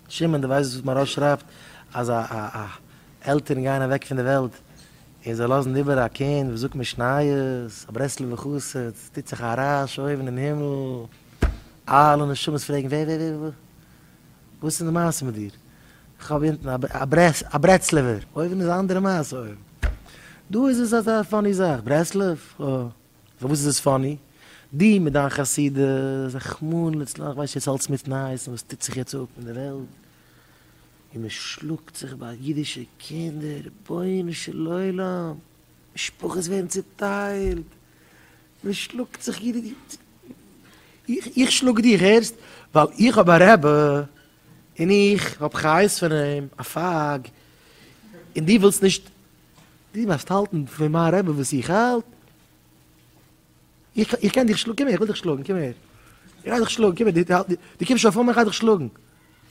שמעון דו ווייסט וואס מוהרא"ש שרייבט אז א א עלטערן גייען אוועק פון די וועלט און זיי לאזן איבער א קינד וואס זאגט משניות, א ברסלב'ער חסיד, ס'טוט זיך א רעש אויבן אין הימל, אלע נשמות פרעגן ווער ווער ווער וואס איז די מעשה מיט דיר? איך האב אונטן א ברסלב'ער, אויבן איז א אנדערע מעשה אויבן, דא איז עס אזא funny זאך, ברסלב? אה. פארוואס איז עס funny? דו מיט דיין חסידות, רחמנא ליצלן, איך ווייס יעצט אלץ מיט נייעס און וואס טוט זיך יעצט אפ אין די וועלט, און מען שלאגט זיך ביי אידישע קינדער, רבונו של עולם, משפחות ווערן צוטיילט, מען שלאגט זיך איך שלאג דיך, הערסט? ווייל איך האב א רבי און איך האב חיות פון אים, א פאג, און דו ווילסט נישט, דו דארפסט האלטן פון מיין רבי וואס איך האלט. איך קען דיך שלאגן, קום הער, איך וויל דיך שלאגן, קום הער. איך גיי דיך שלאגן, קום הער, דו קומסט שוין פאר מיר, איך גיי דיך שלאגן.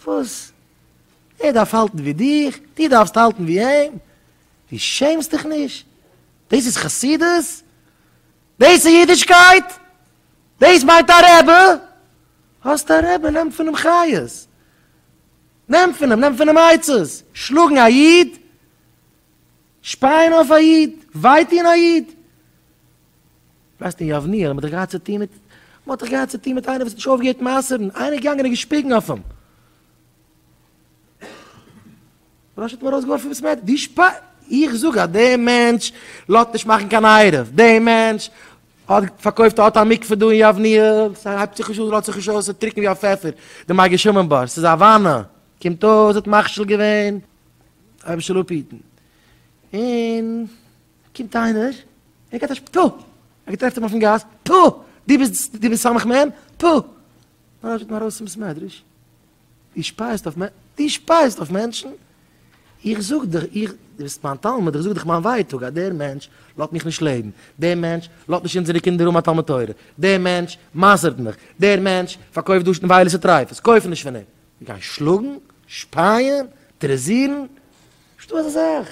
וואס? ער דארף האלטן ווי דיך, דו דארפסט האלטן ווי אים? דו שעמסט דיך נישט? דאס איז חסידות? דאס איז אידישקייט? דאס מיינט א רבי? האסט א רבי, נעם פון אים חיות. נעם פון אים, נעם פון אים עצות. שלאגן א איד? שפייען אויף א איד? וויי טון א איד? ווייסט אין יבניאל האט מען דאך געהאט צו טון מיט, מען האט דאך געהאט צו טון מיט איינער וואס האט נישט אויפגעהערט מסר'ן, איינער איז געגאנגען און געשפיגן אויף אים. רש האט אים ארויסגעווארפן פון בית מדרש, דו שפיי, איך זאג אז דער מענטש לאזט נישט מאכן קיין עירוב, דער מענטש האט פארקויפט האט א מקווה דא אין יבניאל, ס'הייבט זיך נישט אן, ס'לאזט זיך נישט אויס, ס'איז טרוקן ווי א פעפער, די מי גשמים בור, ס'איז א וואנע, קומט אויס האט מכשיל געווען, אייבערשטער זאל אפהיטן, און קומט איינער, ער געט א שפ, פו! ער טרעפט אים אויפן גאס, פו! דו ביסט, דו ביסט סמך מם? פו! מוהרא"ש האט אים ארויס פון בית מדרש, דו שפייסט אויף דו שפייסט אויף מענטשן? איך זאג דיך, איך, דו ביסט מיין תלמיד, איך זאג דיך מיין ווייטאג אז דער מענטש לאזט מיך נישט לעבן, דער מענטש לאזט נישט אונזערע קינדער האבן א תלמוד תורה, דער מענטש מסר'ט מיך, דער מענטש פארקויפט דא נבילות וטריפות, קויף נישט פון אים. גיין שלאגן? שפייען? טעראריזירן? נישטא אזא זאך!